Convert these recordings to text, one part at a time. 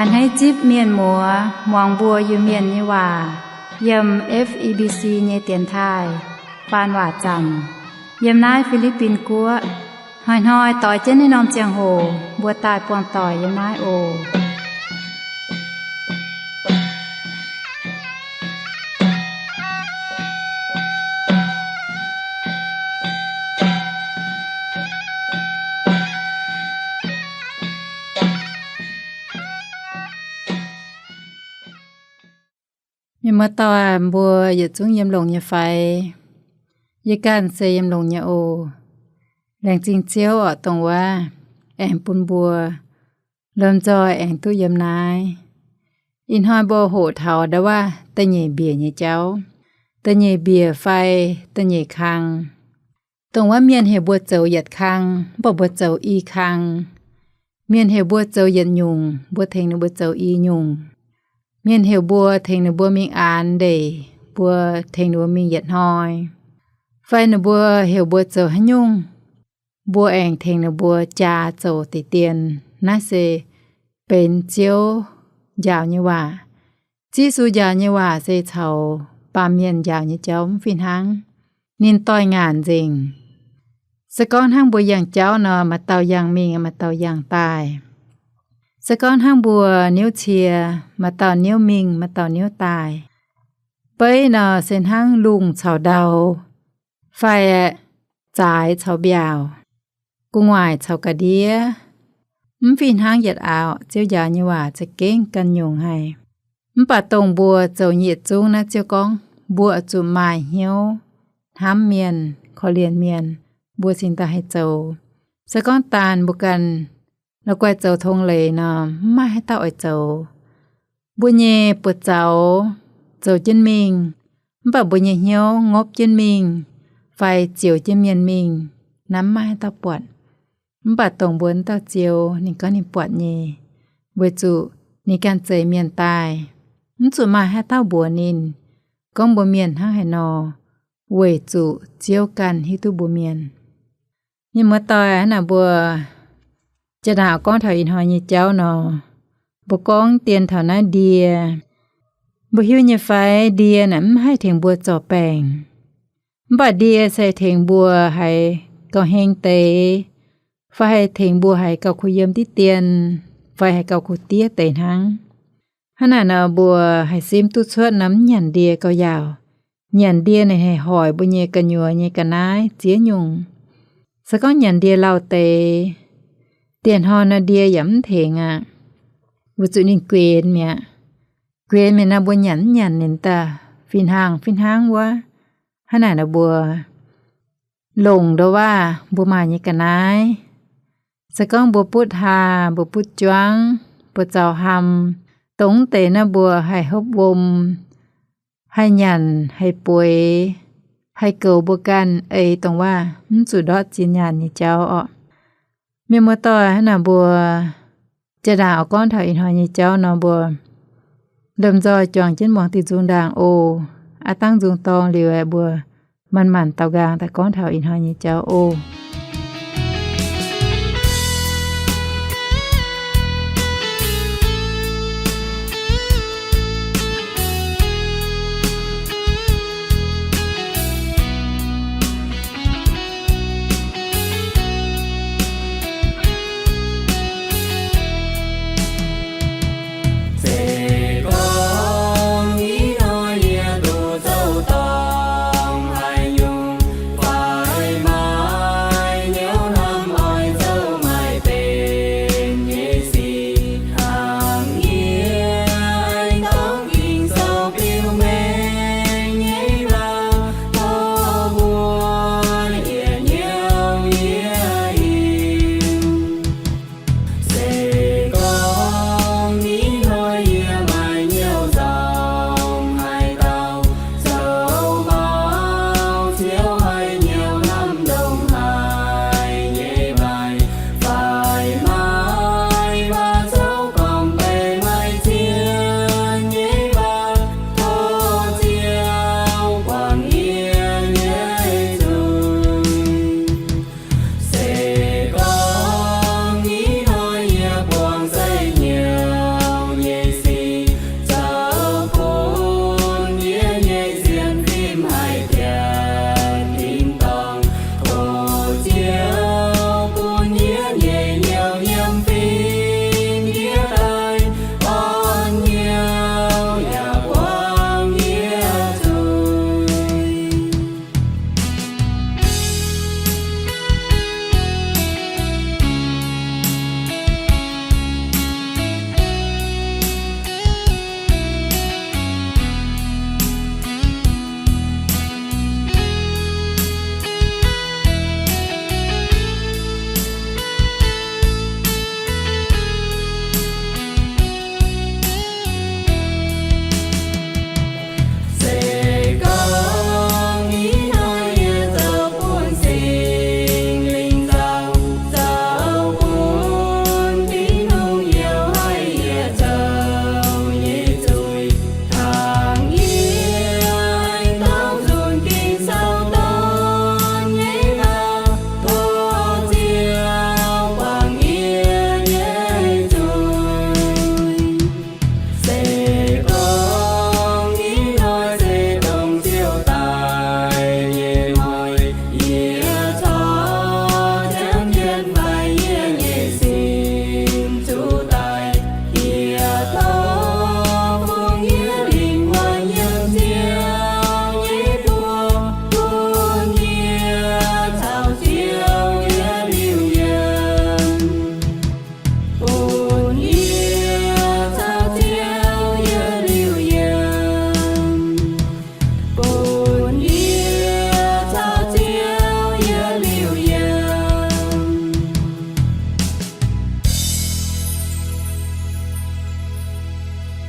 Hneiv zipv mienh muoz muangx mbuo Iu-Mienh nyei waac yiem F E B C nyei dienx taaih faan waac zanc yiem naaiv Fi^li^bin Guoqv. Hnoi-hnoi doix jienv naaiv norm ziangh hoc mbuo daaih buangh doic yiem naaiv oc. Mienh muoz-doic, mbuo yietc zungv yiem longx nyei fai? Yie ganh se yiem longx nyei oc. Laengz zingh Ziouv oc, dongh wuov aengx bun mbuo lomh nzoih aengx duqv yiem naaiv. Ih hnoi mbuo hoqc taux ndau wuov da'nyeic mbiec nyei jauv. Da'nyeic mbiec fai da'nyeic kang. Dongh wuov mienh heuc mbuo zoux yietc kang, mv baac mbuo zoux i kang. Mienh heuc mbuo zoux yietc nyungc, mbuo tengx ninh mbuo zoux i nyungc. Mienh heuc mbuo tengx ninh mbuo mingh aanx ndeic, mbuo tengx ninh mbuo mingh yietc hnoi. Fai ninh mbuo heuc mbuo zoux haaix nyungc, mbuo aengx tengx ninh mbuo jaa zoux deix dien. Naaiv se benx Ziouv njaaux nyei waac. Ziouv Yesu njaaux nyei waac se caux baamh mienh njaaux nyei jauv mv fih hnangv. Ninh doix-ngaanc nzengc. Se gorngv hnangv mbuo yangh jauv nor, maaih dauh yangh mingh, maaih dauh yangh daaih. Se gorngv hnangv mbuo niouv cie, maaih dauh niouv mingh, maaih dauh niouv daaih. Beiv nor se hnangv lungh caux ndau, fai zaaix caux mbiaauc, gu'nguaaic caux ga'ndiev. Mv fih hnangv yietc auv, Ziouv njaaux nyei waac za'gengh ganh nyungc haic. Mv baac dongh mbuo zoux nyei yietc zungv naaiv, Ziouv gorngv mbuo zuqc maaih hnyouv hnamv mienh, korv-lienh mienh, mbuo cingx daaih haih zoux. Se gorngv daanh mbuo ganh la'guaih zoux tong leiz nor, mv maaih haaix dauh oix zoux. Mbuo nyei buoz-zaux zoux jienv mingh, mv baac mbuo nyei hnyouv ngopv jienv mingh fai zioux jienv mienh mingh, naaiv mv maaih haaix dauh buatc. Mv baac dongh mbuo wuov dauh Ziouv, ninh gorngv ninh buatc nyei, weic zuqc ninh ganh zeix mienh daaih. Mv zuqc maaih haaix dauh mbuox ninh gorngv mbuo mienh hnangv haaix nor, weic zuqc Ziouv ganh hiuv duqv mbuo mienh. Mienh muoz-doic, hnangv naaic mbuo jaa-ndaangc gorngv taux ih hnoi nyei jauv nor, mbuo gorngv dien taux naaiv ndie. Mbuo hiuv nyei fai, ndie naaic mv haih tengx mbuo zorc baengc. Mv baac ndie se tengx mbuo haiz gauh heng deix, fai haih tengx mbuo haiz gauh kuh yiem diqv dien, fai haiz gauh kuh diev deix hnangv. Hnangv naaic nor mbuo haih simv duqv cuotv nor, mv nyanc ndie gauh yaauc. Nyanc ndie naaic haih hoic mbuo nyei gu'nyuoz nyei ga'naaiv ziex nyungc. Se gorngv nyanc ndie lauh deix, dieh hnoi nor ndie yaac mv tengx aqv, weic zuqc ninh guenx mi'aqv. Guenx mi'aqv nor mbuo nyanc mv nyanc ninh daaih fih hnangv fih hnangv wuov. Hnangv naaic nor mbuo longc ndau waav mbuo maaih nyei ga'naaiv. Se gorngv mbuo butv haa, mbuo butv juangv, mbuo zaux ham, dongh deix naaiv mbuo haih hopv wuom, haih nyanc, haih bueix, haih goux mbuo ganh eix dongh waav, mv zuqc ndortv zinh nyaanh nyei jauv orqc. Mienh muoz-doic, hnangv naaic mbuo jaa-ndaangc oix gorngv taux ih hnoi nyei jauv nor, mbuo lomh nzoih juangc jienv muangx diuh nzung ndaangc oc. Aav dangv nzung dorng liuz aeqv, mbuo manc-manc daaux nqaang daaih gorngv taux ih hnoi nyei jauv oc. Se gorngv ih hnoi yie duqv zoux dorngc haaix nyungc fai maaih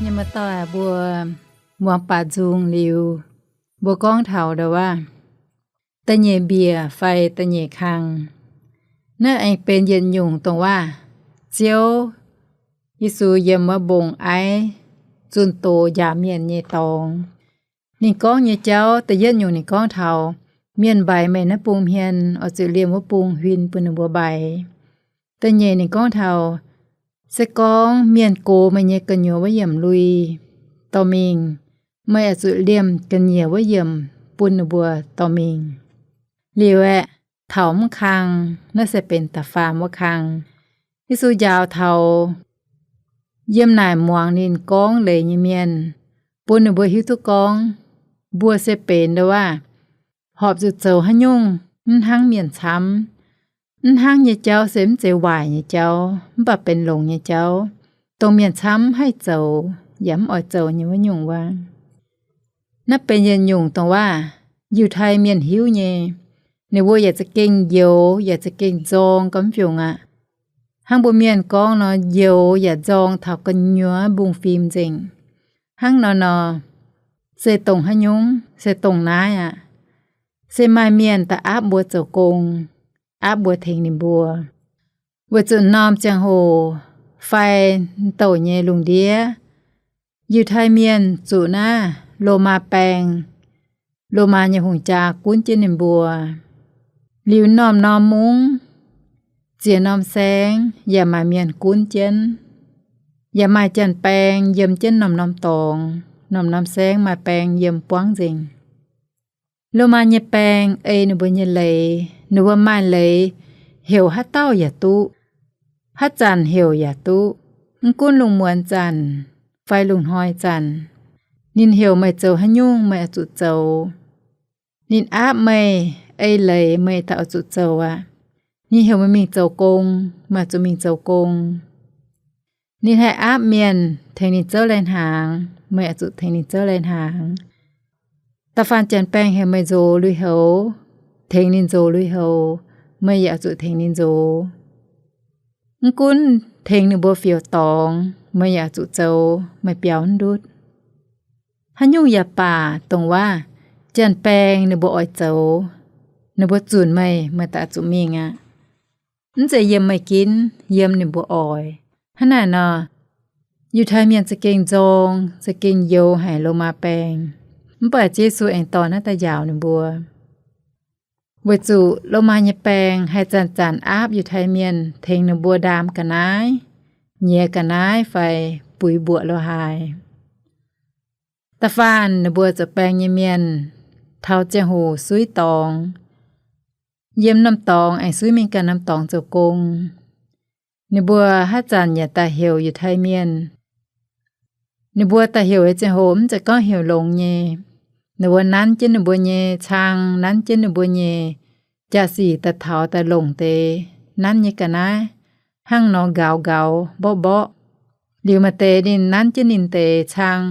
Nyei maaih dauh mbuo muangx baac nzung liuz, mbuo gorngv taux ndau wuov da'nyeic mbiec fai da'nyeic kang. Naaiv aengx benx yietc nyungc dongh waac Ziouv Yesu yiem wuov mbong aiv zunh doz njaaux mienh nyei dorngx. Ninh gorngv nyei jauv, da'yietv nyungc ninh gorngv taux mienh mbaix meih naaiv bung hmien, oix zuqc liemh wuov bung huin bun ninh mbuo mbaix. Da'nyeic ninh gorngv taux, se gorngv mienh gox meih nyei gu'nyuoz wuov yiemc lui dorh mingh, meih oix zuqc liemh ga'nyiec wuov yiemc bun ninh mbuo dorh mingh. Liuz aeqv, taux mv kang, naaiv se benx da'faam wuov kang. Yesu njaaux taux yiem naaic muangx ninh gorngv leiz nyei mienh, bun ninh mbuo hiuv duqv gorngv mbuo se benx ndau wuov horpc zuqc zoux haaix nyungc mv hnangv mienh camv. Mv hnangv nyei jauv se mv zeiz waaic nyei jauv, mv baac benx longx nyei jauv, dongh mienh camv haih zoux yaac mv oix zoux nyei wuov nyungc wuov. Naaiv benx yietc nyungc dongh waac Yiutai Mienh hiuv nyei. Ninh mbuo yaac za'gengh njoux, yaac za'gengh nzorng gau mv fiungc aqv. Hnangv mbuo mienh gorngv nor, njoux yaac nzorng taux gu'nyuoz mbungv-fim nzengc. Hnangv nor nor, se dongh haaix nyungc? Se dongh naaiv aqv. Se maaih mienh daaih aapv mbuo zoux gong, aapv mbuo tengx ninh mbuo. Weic zuqc norm ziangh hoc fai douc nyei lungh ndiev, Yiutai Mienh zuqc naaiv Lomaa baeng, Lomaa nyei hungh jaa gunv jienv ninh mbuo. Liuz norm-norm mungv, ziex norm saengv yaac maaih mienh gunv jienv, yaac maaih janx-baeng yiem jienv norm-norm dorngx. Norm-norm saengv maaih baeng yiem buangv nzengc. Lomaa nyei baeng ei ninh mbuo nyei leiz, ninh mbuo maaih leiz heuc haaix dauh yaac duqv, haaix zanc heuc yaac duqv, mv gunv lungh muonz zanc fai lungh hnoi zanc. Ninh heuc meih zoux haaix nyungc meih oix zuqc zoux. Ninh aapv meih, ei leiz meih daaih oix zuqc zoux aqv. Ninh heuc meih mingh zoux gong, meih oix zuqc mingh zoux gong. Ninh haih aapv mienh tengx ninh zouv lai-hnaangx, meih oix zuqc tengx ninh zouv lai-hnaangx. Da'faanh janx-baeng heuc meih nzox lui-houx, tengx ninh nzox lui-houx, meih yaac oix zuqc tengx ninh nzox. Mv gunv tengx ninh mbuo fioux dorngx, meih yaac oix zuqc zoux, meih biaux mv ndutv. Haaix nyungc yaac baac, dongh waac janx-baeng ninh mbuo oix zoux, ninh mbuo zunc meih, meih daaih zuqc mingh aqv. Mv zeiz yiem meih ginv, yiem ninh mbuo oix. Hnangv naaic nor, Yiutai Mienh za'gengh nzorng, za'gengh youx haic Lomaa baeng. Mv baac Ziouv Yesu aengx dorh naaiv daaih njaaux ninh mbuo. Weic zuqc Lomaa nyei baeng haih zanc-zanc aapv Yiutai Mienh tengx ninh mbuo ndaam ga'naaiv, nyiex ga'naaiv fai buix mbuoqc lo haaix. Da'faanh ninh mbuo zoux baeng nyei mienh, taux ziangh hoc suiv dorngx, yiem norm dorngx aengx suiv mingh ganh norm dorngx zoux gong. Ninh mbuo haaix zanc yaac daaih heuc Yiutai Mienh. Ninh mbuo daaih heuc nyei ziangh hoc mv zeiz gorngv heuc longx nyei. Ninh mbuo nanv jienv ninh mbuo nyei cang, nanv jienv ninh mbuo nyei jaa-sic daaih taux daaih longc deix nanv nyei ga'naaiv hnangv nor nqaaux nqaux mborqv mborqv. Liuz maaih deix ninh nanv jienv ninh deix cang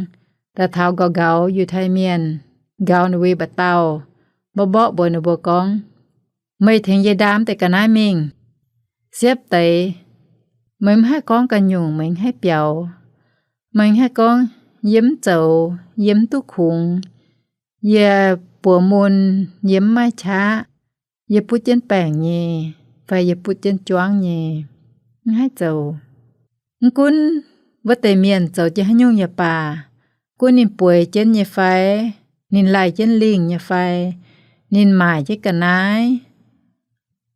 daaih taux nqaaux nqaaux Yiutai Mienh, nqaaux ninh mbuo nyei mba'dauh, mborqv mborqv mbuox ninh mbuo gorngv, meih tengx yie ndaam deix ga'naaiv mingh. Siepv deix, meih mv haih gorngv ganh nyungc, meih mv haih biaux. Meih mv haih gorngv, yie mv zoux, yie mv duqv kungx, yie buoz mun, yie mv maaih qaqv, yie butv jienv baengc nyei, fai yie butv jienv juangv nyei. Mv haih zoux. Mv gunv wuov deix mienh zoux jienv haaix nyungc yaac baac, gunv ninh bueix jienv nyei fai, ninh laih jienv lingh nyei fai, ninh maaic jienv ga'naaiv,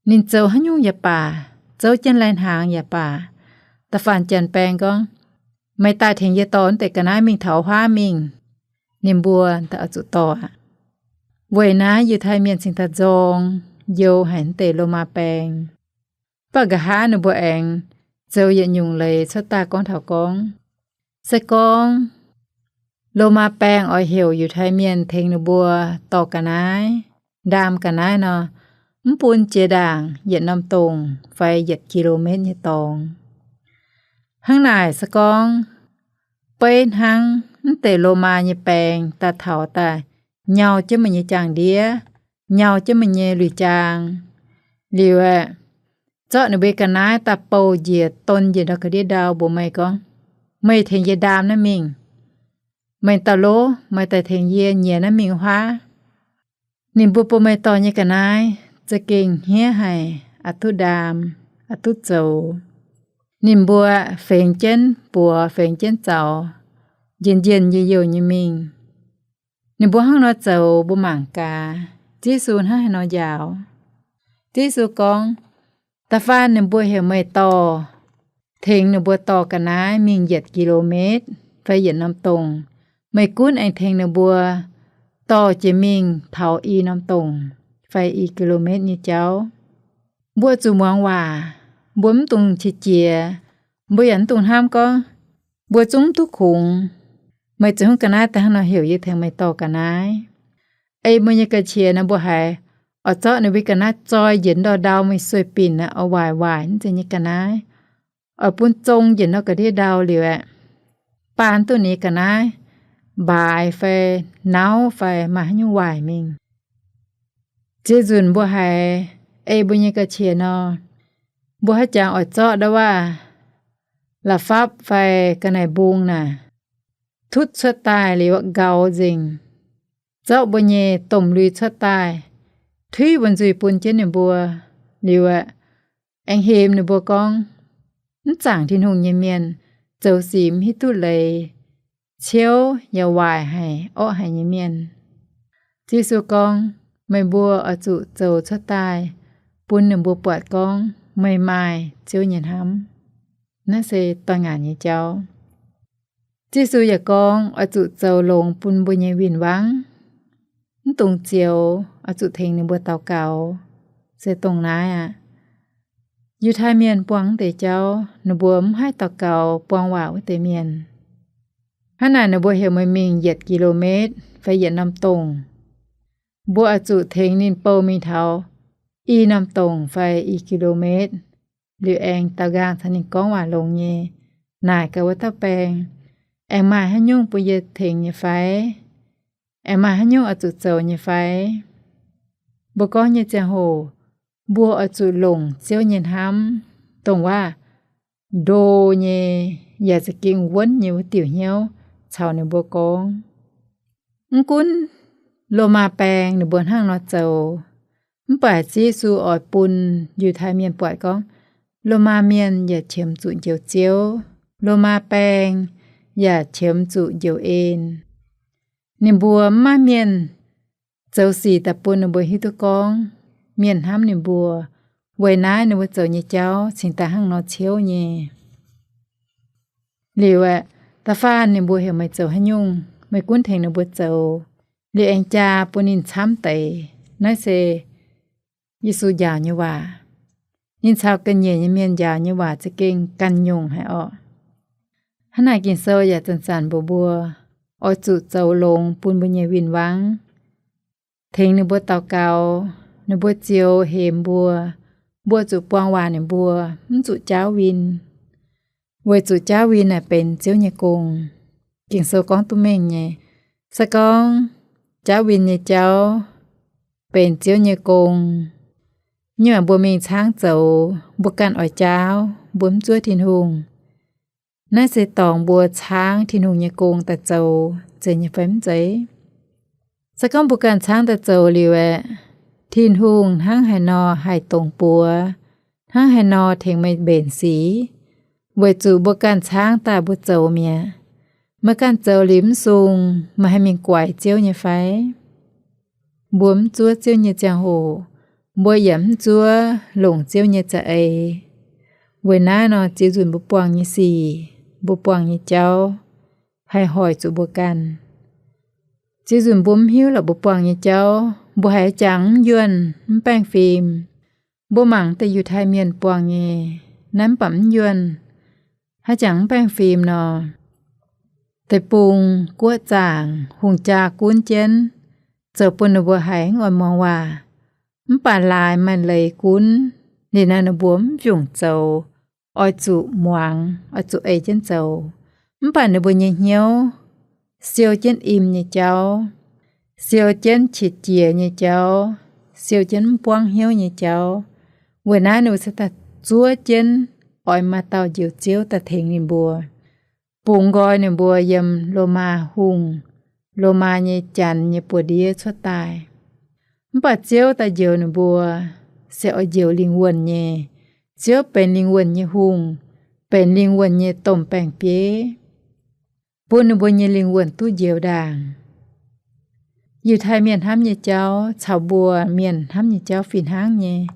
ninh zoux haaix nyungc yaac baac, zouv jienv lai-hnaangx yaac baac, da'faanh janx-baeng gorngv, meih daaih tengx yie dorh wuov deix ga'naaiv mingh taux huaav mingh. Ninh mbuo daaih oix zuqc dorh aqv. Weic naaiv Yiutai Mienh cingx daaih nzorng youx haic wuov deix Lomaa baeng. Mv baac nqa'haav ninh mbuo aengx zoux yietc nyungc leiz cuotv daaih gorngv taux gorngv, se gorngv Lomaa baeng oix heuc Yiutai Mienh tengx ninh mbuo dorh ga'naaiv, ndaam ga'naaiv nor, mv bun jiex ndaangc yietc norm dongh fai yietc ki-lo-metv nyei dorngx. Hnangv naaic se gorngv beiv hnangv wuov deix Lomaa nyei baeng daaih taux daaih nyau jienv meih nyei jaang-ndiev, nyau jienv meih nyei lui-jaang. Liuz aeqv, zorqv ninh mbuo ga'naaiv daaih bouh njiec, don njiec ndau ga'ndiev ndau mbuox meih gorngv, meih tengx yie ndaam naaiv mingh. Meih daaih lov, meih daaih tengx yie nyiex naaiv mingh wuov huaav. Ninh mbuo bun meih dorh nyei ga'naaiv za'gengh hniev haic, aqc duqv ndaam, aqc duqv zoux. Ninh mbuo fengx jienv buoz fengx jienv zaux, njien-njien yie youh nyei mingh. Ninh mbuo hnangv nor zoux mbuo mangc gaax, Ziouv Yesu hnangv haaix nor njaaux. Ziouv Yesu gorngv, Da'faanh ninh mbuo heuc meih dorh, tengx ninh mbuo dorh ga'naaiv mingh yietc ki^lo^metv fai yietc norm dongh, meih gunv aengx tengx ninh mbuo dorh jiex mingh taux i norm dongh fai i ki^lo^metv nyei jauv. Mbuo zuqc muangx waac, mbuo mv dungx qiex jiez, mbuo yaac mv dungx hnamv gorngv, mbuo zungv mv duqv kungx. Meih ziouc hnangv ga'naaiv daaih hnangv nor heuc yie tengx meih dorh ga'naaiv. Ei mbuo nyei ga'qiex nor mbuo haiz oix zorqv ninh mbuo ga'naaiv zoi njiec ndau-ndau mingh sueih binc aqv, oix waaic waaic mv zeiz nyei ga'naaiv, oix bun zong njiec ndau ga'ndiev ndau liuz aeqv, baan duqv ninh ga'naaiv mbaaix fai nauv fai maaih haaix nyungc waaic mingh. Ziex nzunc mbuo haiz ei mbuo nyei ga'qiex nor, mbuo haaix jangx oix zorqv ndau waav la'fapv fai ga'naaiv mbung naaic, tutv cuotv daaih liuz nqauz nzengc, zorqv mbuo nyei domh lui cuotv daaih, tuiv mbuo nzuih bun jienv ninh mbuo liuz aeqv, aengx hemx ninh mbuo gorngv, mv zaangc Tin-Hungh nyei mienh, zoux sic mv hiuv duqv leiz, ciouv yaac waaic haic, orqv haic nyei mienh. Ziouv Yesu gorngv, meih mbuo oix zuqc zoux cuotv daaih bun ninh mbuo buatc gorngv meih maaih Ziouv nyei hnamv. Naaiv se doix ngaanc nyei jauv. Ziouv Yesu yaac gorngv oix zuqc zoux longx bun mbuo nyei win-wangv. Mv dungx zioux, oix zuqc tengx ninh mbuo daux gaux. Se dongh naaiv aqv. Yiutai Mienh buangh wuov deix jauv, ninh mbuo mv haih daux gaux buang waac wuov deix mienh. Hnangv naaic ninh mbuo heuc meih mingh yietc ki^lo^metv fai yietc norm dongh. Mbuo oix zuqc tengx ninh bou mingh taux i norm dongh fai i ki^lo^metv, liuz aengx daaux nqaang caux ninh gorngv waac longx nyei, naaic gaax wuov dauh baeng, aengx maaih haaix nyungc bun yie tengx nyei fai? Aengx maaih haaix nyungc oix zuqc zoux nyei fai? Mbuo gorngv nyei ziangh hoc, mbuo oix zuqc longc Ziouv nyei hnamv, dongh waac ndo nyei, yaac za'gengh wuonv nyei wuov diuc hnyouv caux ninh mbuo gorngv. Mv gunv Lomaa baeng ninh mbuo hnangv nor zoux, mv baac Ziouv Yesu oix bun Yiutai Mienh buatc gorngv, Lomaa mienh yaac qiemx zuqc Njoux Ziouv, Lomaa baeng yaac qiemx zuqc Njoux En. Ninh mbuo mv maaih mienh zoux sic daaih bun ninh mbuo hiuv duqv gorngv mienh hnamv ninh mbuo. Weic naaiv ninh mbuo zoux nyei jauv cingx daaih hnangv nor ciouv nyei. Liuz aeqv, da'faanh ninh mbuo heuc meih zoux haaix nyungc, meih gunv tengx ninh mbuo zoux, liuz aengx jaa bun ninh camv deix. Naaiv se Yesu njaaux nyei waac. Ninh caux ga'nyiec nyei mienh njaaux nyei waac za'gengh ganh nyungc haic orqc. Hnangv naaic Ging-Sou yaac zanc-zanc mbuox mbuo, oix zuqc zoux longx bun mbuo nyei win-wangv, tengx ninh mbuo daux gaux, ninh mbuo zioux hemx mbuo, mbuo zuqc buang waac ninh mbuo, mv zuqc jaauv win. Weic zuqc jaauv win naaic benx Ziouv nyei gong. Ging-Sou gorngv duqv mengh nyei. Se gorngv jaauv win nyei jauv benx Ziouv nyei gong, nyungc mbuo mingh caangv zoux, mbuo ganh oix jaauv, mbuo mv zuov Tin-Hungh. Naaiv se dorngc mbuo caangv Tin-Hungh nyei gong daaih zoux, zeiz nyei fai mv zeiz? Se gorngv mbuo ganh caangv daaih zoux liuz aeqv, Tin-Hungh hnangv haaix nor haih dongz buoz, hnangv haaix nor tengx meih mbenc sic? Weic zuqc mbuo ganh caangv daaih mbuo zoux mi'aqv. Meih ganh zoux liuz mv sung, meih haih mingh guaix Ziouv nyei fai? Mbuo mv zuov Ziouv nyei ziangh hoc, mbuo yaac mv zuov longc Ziouv nyei za'eix. Weic naaiv nor, ziex nzunc mbuo buangh nyei sic, mbuo buangh nyei jauv, haih hoic zuqc mbuo ganh. Ziex nzunc mbuo mv hiuv lorqc mbuo buangh nyei jauv, mbuo haiz jangx mv yuonh, mv baengh fim. Mbuo mangc deix Yiutai Mienh buangh nyei naaiv mv baac mv yuonh, haaix jangx mv baengh fim nor, deic-bung, guoqv zaangc, hungh jaa gunv jienv, zoux bun ninh mbuo haiz mv oix muangx waac. Mv baac laaix maaih leiz gunv, liuz naaiv ninh mbuo mv fungc zoux, oix zuqc muangx, oix zuqc ei jienv zoux. Mv baac ninh mbuo nyei hnyouv siou jienv im nyei jauv, siou jienv qiex jiez nyei jauv, siou jienv mv buangv hnyouv nyei jauv. Weic naaiv ninh mbuo se daaih zuov jienv oix maaih dauh Njoux Ziouv daaih tengx ninh mbuo. bungx nqoi ninh mbuo yiem Lomaa hungh, Lomaa nyei janx nyei buoz-ndiev cuotv daaih. Mv baac Ziouv daaih njoux ninh mbuo se oix njoux lingh wuonh nyei. Ziouv benx lingh wuonh nyei hungh, benx lingh wuonh nyei domh baeng-bieiv, bun ninh mbuo nyei lingh wuonh duqv njoux ndaangc. Yiutai Mienh hnamv nyei jauv caux mbuo Mienh hnamv nyei jauv fih hnangv nyei.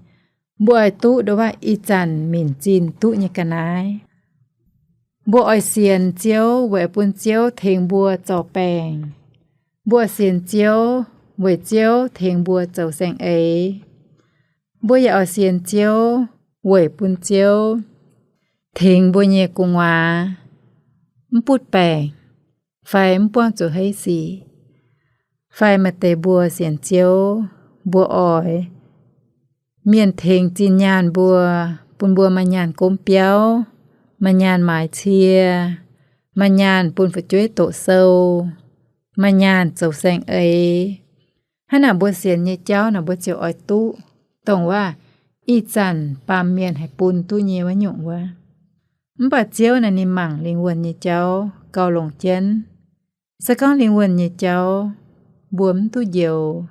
Mbuo oix duqv nduov waac ih zanc minc zinh duqv nyei ga'naaiv. Mbuo oix sienx Ziouv weic bun Ziouv tengx mbuo zorc baengc. Mbuo oix sienx Ziouv weic Ziouv tengx mbuo zoux saeng-eix. Mbuo yaac oix sienx Ziouv weic bun Ziouv tengx mbuo nyei gu'nguaaz mv butv baengc fai mv buangh zuqc hei sic. Fai maaih deix mbuo sienx Ziouv, mbuo oix mienh tengx zinh nyaanh mbuo, bun mbuo maaih nyaanh gomv biauv, maaih nyaanh maaiz cie, maaih nyaanh bun fu'jueiv doqc sou, maaih nyaanh zoux saeng-eix. Hnangv naaic mbuo sienx nyei jauv naaic mbuo ziouc oix duqv dongh waac ih zanc baamh mienh haih bun duqv nyei wuov nyungc wuov. Mv baac Ziouv naaic ninh mangc lingh wuonh nyei jauv gauh longc jienv. Se gorngv lingh wuonh nyei jauv mbuo mv duqv njoux,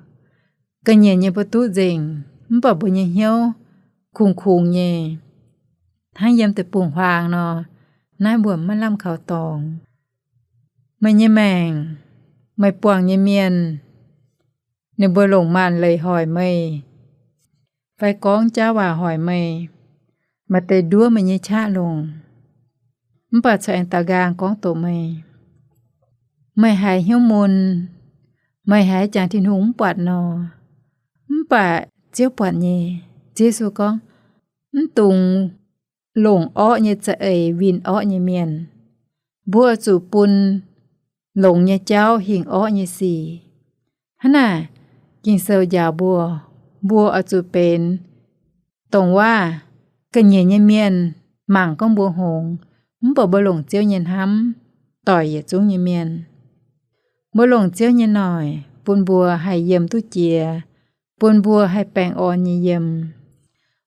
ga'nyiec nyei mbuo duqv nzengc, mv baac mbuo nyei hnyouv kungx kungx nyei, hnangv yiem deic-bung-huaang nor, naaiv mbuo maiv lamh kaux dorngx. Meih nyei maengc, meih buangh nyei mienh, ninh mbuo longc maanc leiz hoic meih, fai gorngv jaav waac hoic meih, maaih deix nduov meih nyei qaqv longc, mv baac corc aengx daaux nqaang gorngv doqc meih. Meih haiz hnyouv mun, meih haiz jangx Tin-Hungh mv buatc nor, mv baac Ziouv buatc nyei. Yesu gorngv, mv dungx longc orqv nyei za'eix winh orqv nyei mienh. Mbuo zuqc bun longx nyei jauv hingh orqv nyei sic. Hnangv naaic, Ging-Sou njaaux mbuo, mbuo oix zuqc benx dongh waac ga'nyiec nyei mienh mangc gorngv mbuo hngongx, mv baac mbuo longc Ziouv nyei hnamv doic yietc zungv nyei mienh. Mbuo longc Ziouv nyei noic bun mbuo haih yiem duqv jiex, bun mbuo haih baengh orn nyei yiem.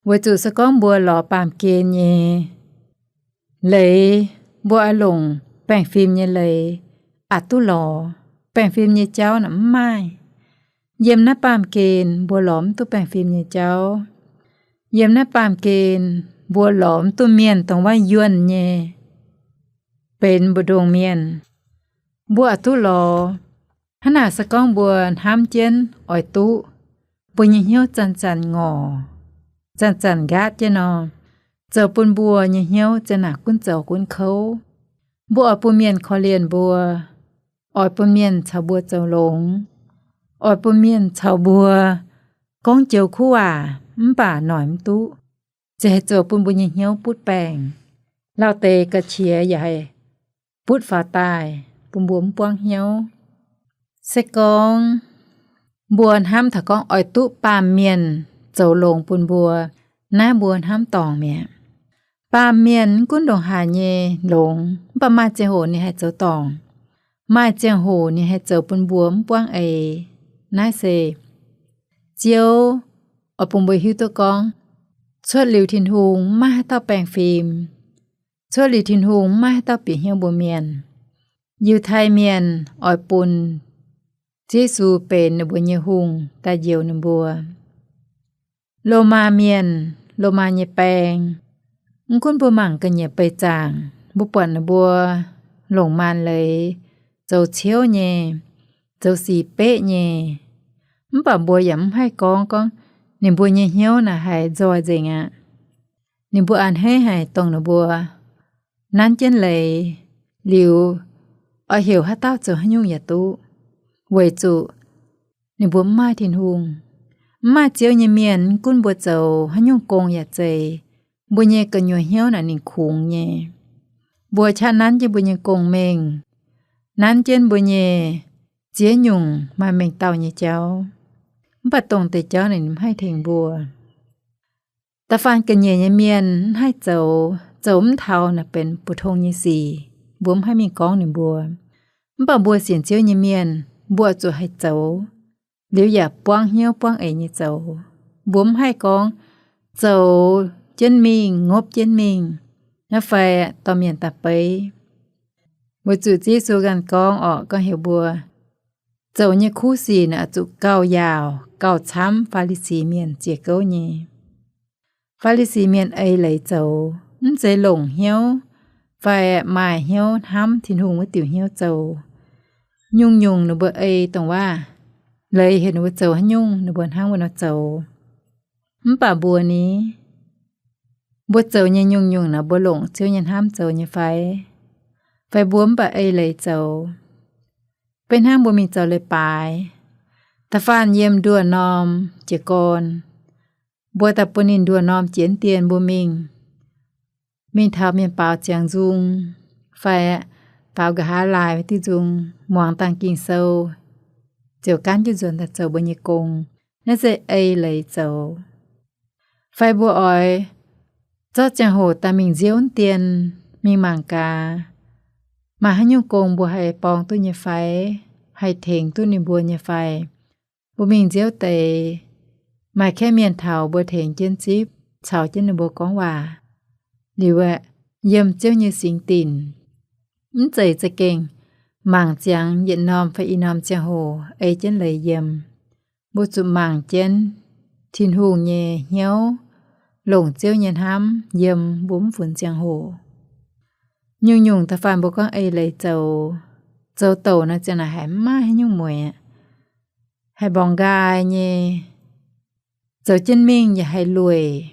Weic zuqc se gorngv mbuo lorz baamh gen nyei leiz, mbuo oix longc baengh fim nyei leiz aqc duqv lorz. Baengh fim nyei jauv naaic mv maaih. Yiem naaiv baamh gen mbuo lorz mv duqv baengh fim nyei jauv. Yiem naaiv baamh gen mbuo lorz mv duqv mienh dongh waac yuonh nyei benx mbu'ndongx mienh. Mbuo aqc duqv lorz. Hnangv naaic se gorngv mbuo hnamv jienv oix duqv, mbuo nyei hnyouv zanc-zanc ngorc, zanc-zanc nqaatv jienv nor, zoux bun mbuo nyei hnyouv za'naaic gunv zoux gunv kouv. Mbuo oix bun mienh korv-lienh mbuo, oix bun mienh caux mbuo zoux longx, oix bun mienh caux mbuo gorngv joux kuv waac mv baac noic mv duqv, ziouc haih zoux bun mbuo nyei hnyouv butv baengc. Lauh deix ga'qiex yaac haih butv faaux daaih bun mbuo mv buangv hnyouv. Se gorngv mbuo hnamv taux gorngv oix duqv baamh mienh zoux longx bun mbuo, naaiv mbuo hnamv dorngc mi'aqv. Baamh mienh mv gunv ndongc haaix nyei longx, mv baac maaih ziangh hoc ninh haih zoux dorngc. Maaih ziangh hoc ninh haih zoux bun mbuo mv buangv eix. Naaiv se Ziouv oix bun mbuo hiuv duqv gorngv, cuotv liuz Tin-Hungh mv maaih haaix dauh baengh fim. Cuotv liuz Tin-Hungh mv maaih haaix dauh bieqc hnyouv mbuo mienh. Yiutai Mienh oix bun Yesu benx ninh mbuo nyei hungh daaih njoux ninh mbuo. Lomaa Mienh, Lomaa nyei baeng, mv gunv mbuo mangc ga'nyiec beih zaangc, mbuo buatc ninh mbuo longc maanc leiz, zoux ciouv nyei, zoux sic beqv nyei, mv baac mbuo yaac mv haih gorngv, gorngv ninh mbuo nyei hnyouv naaic haiz nzoih nzengc aqv. Ninh mbuo a'hneiv haic dongh ninh mbuo nanv jienv leiz liuz, oix heuc haaix dauh zoux haaix nyungc yaac duqv, weic zuqc ninh mbuo mv maaih Tin-Hungh. Mv maaih Ziouv nyei mienh, mv gunv mbuo zoux haaix nyungc gong yaac zeiz, mbuo nyei gu'nyuoz hnyouv naaic ninh kungx nyei. Mbuo qaqv nanv jienv mbuo nyei gong-mengh, nanv jienv mbuo nyei ziex nyungc maaih mengh dauh nyei jauv, mv baac dongh deix jauv naaic ninh mv haih tengx mbuo. Da'faanh ga'nyiec nyei mienh mv haih zoux, zoux mv taux naaic benx mbu'tong nyei sic, mbuo mv haih mingh gorngv ninh mbuo. Mv baac mbuo sienx Ziouv nyei mienh, mbuo zuqc haih zoux, liuz yaac buangv hnyouv buangv eix nyei zoux. Mbuo mv haih gorngv zoux jienv mingh, ngopv jienv mingh, naaiv fai dorh mienh daaih beiv. Weic zuqc Ziouv Yesu ganh gorngv orqc, gorngv heuc mbuo zoux nyei kuv sic naaic zuqc gauh yaauc gauh camv Faa^li^si Mienh ziex gouv nyei. Faa^li^si Mienh ei leiz zoux, mv zeiz longc hnyouv fai maaih hnyouv hnamv Tin-Hungh wuov diuc hnyouv zoux. Nyungc-nyungc ninh mbuo ei dongh waac, leiz heuc ninh mbuo zoux haaix nyungc ninh mbuo hnangv wuov nor zoux. Mv baac mbuo ni, mbuo zoux nyei nyungc-nyungc naaic mbuo longc Ziouv nyei hnamv zoux nyei fai? Fai mbuo mv baac ei leiz zoux? Beiv hnangv mbuo mingh zoux leiz-baaix, da'faanh yiem nduoh norm jiez gorn, mbuo daaih bun ninh nduoh norm jiex dien mbuo mingh, mingh taux mienh baaux ziangx nzung, fai baaux nqa'haav laaix diuh nzung, muangx dangh Ging-Sou, ziouc gaanv jienv nzuonx daaih zoux mbuo nyei gong. Naaiv se ei leiz zoux. Fai mbuo oix zorqv ziangh hoc daaih mingh nziouv dien, mingh mangc gaax maaih haaix nyungc gong mbuo haih borng duqv nyei fai, haih tengx duqv ninh mbuo nyei fai. Mbuo mingh nziouv deix, maaih kaeqv mienh taux mbuo tengx jienv zipv, caux jienv ninh mbuo gorngv waac, liuz aeqv, yiem Ziouv nyei singx dinc. Mv zeiz za'gengh mangc ziangx yietc norm fai i norm ziangh hoc ei jienv leiz yiem. Mbuo zuqc mangc jienv Tin-Hungh nyei hnyouv, longc Ziouv nyei hnamv yiem mbuo mv funx ziangh hoc. Nyungc-nyungc da'faanh mbuo gorngv ei leiz zoux, zoux douc nor ziang naaic haiz mv maaih haaix nyungc mueic aqv. Haiz mborngx nqaai nyei, zoux jienv mingh yaac haiz lueic.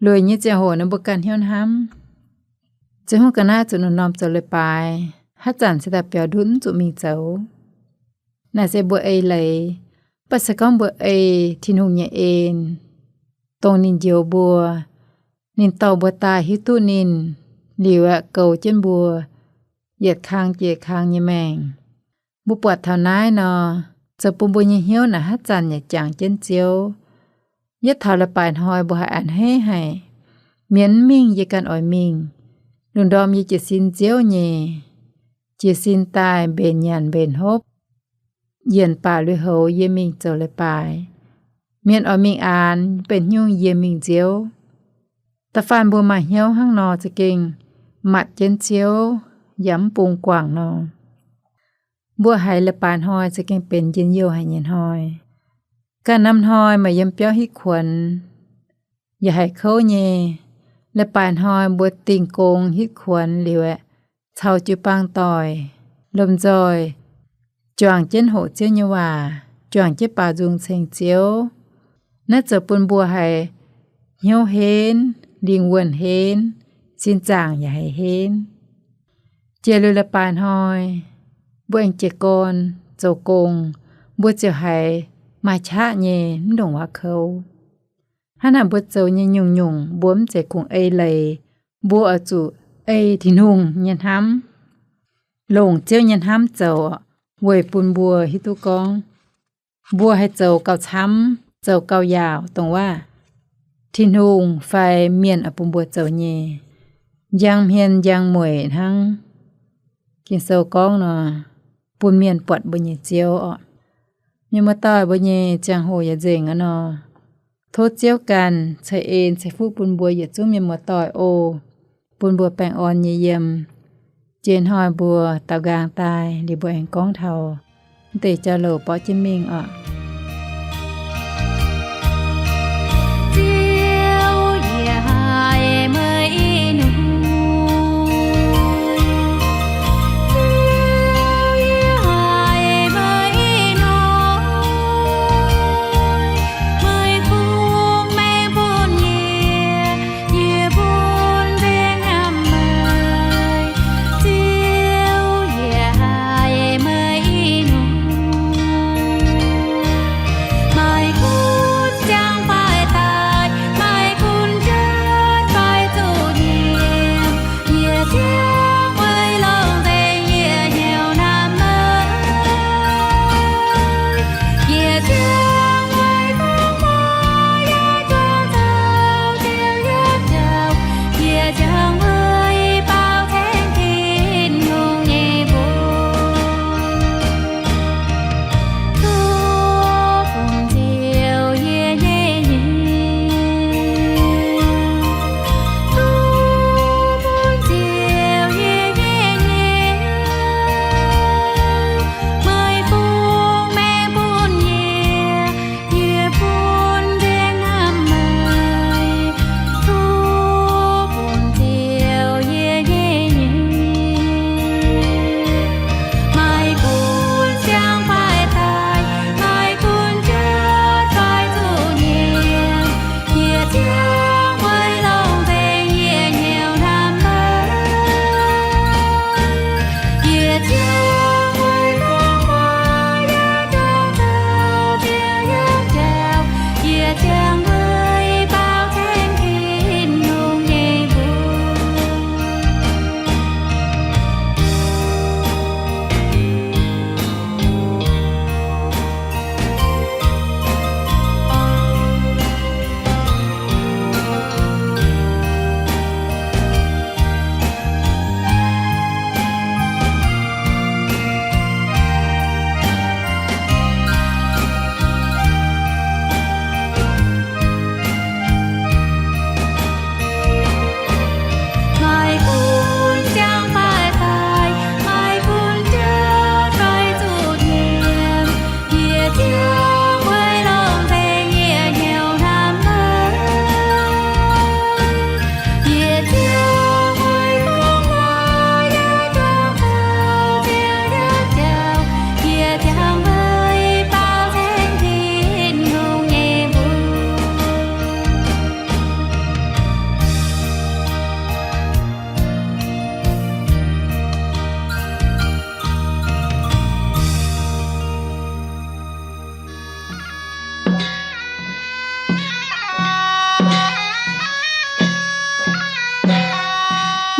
Lueic nyei ziangh hoc nor mbuo ganh hnyouv hnamv, ziouc hungh ga'naaiv zuqc norm-norm zoux leiz-baaix, haaix zanc se daaih biaux ndutv mv zuqc mingh zoux. Naaiv se mbuo ei leiz. Mv baac se gorngv mbuo ei Tin-Hungh nyei en, dongh ninh njoux mbuo, ninh dorh mbuo daaih hiuv duqv ninh, liuz aeqv, goux jienv mbuo yietc kang jiex kang nyei maengc. Mbuo buatc taux naaiv nor, zoux bun mbuo nyei hnyouv naaic haaix zanc yaac jangx jienv Ziouv. Yietv taux leiz-baaix hnoi mbuo haiz a'hneiv haic, mienh mv mingh yie ganh oix mingh. Lungh ndorm yie jiez sin Ziouv nyei, jiez sin daaih mbenc nyanc mbenc hopv, yienc baac lui-houx yie mingh zoux leiz-baaix. Mienh oix mingh aanx benx nyungc yie mingh nziouv. Da'faanh mbuo maaih hnyouv hnangv nor za'gengh matc jienv Ziouv yaac mv bungx guangc nor. Mbuo haiz leiz-baaix hnoi za'gengh benx njien-youh haic nyei hnoi. Ganh norm hnoi maaih yiem biauv hitv kuonx, yaac haiz kouv nyei. Leiz-baaix hnoi mbuo dingh gong hitv kuonx liuz aeqv, caux jiu-baang doic, lomh nzoih juangc jienv hoqc Ziouv nyei waac, juangc jienv baaux nzung ceng Ziouv. Naaiv zoux bun mbuo haiz hnyouv henv, lingh wuonh henv, sin zaangc yaac haiz henv. Jiex liuz leiz-baaix hnoi, mbuo aengx jiez gorn zoux gong, mbuo ziouc haiz maaih qaqv nyei, mv ndongc waac kouv. Hnangv naaic mbuo zoux nyei nyungc-nyungc mbuo mv zeiz kungx ei leiz. Mbuo oix zuqc ei Tin-Hungh nyei hnamv, longc Ziouv nyei hnamv zoux, weic bun mbuo hiuv duqv gorngv mbuo haih zoux gauh camv, zoux gauh yaauc dongh waac Tin-Hungh fai mienh oix bun mbuo zoux nyei. Njang hmien njang mueic hnangv. Ging-Sou gorngv nor, bun mienh buatc mbuo nyei Ziouv orqc. Mienh muoz-doic, mbuo nyei ziangh hoc yaac nzengc aqv nor. Tov Ziouv ganh ceix en ceix fuqv bun mbuo yietc zungv mienh muoz-doic oc, bun mbuo baengh orn nyei yiem. Jiex hnoi mbuo daaux nqaang daaih liuz mbuo aengx gorngv taux mv deix jauv-louc borqv jienv mingh orqc.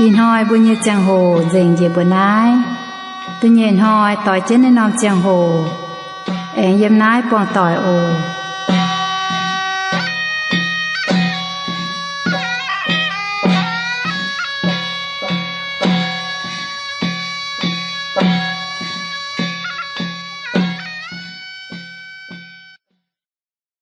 Ih hnoi mbuo nyei ziangh hoc nzengc njiec mbuo naaiv. Da'nyeic hnoi doix jienv naaiv norm ziangh hoc, aengx yiem naaiv buangh doic oc.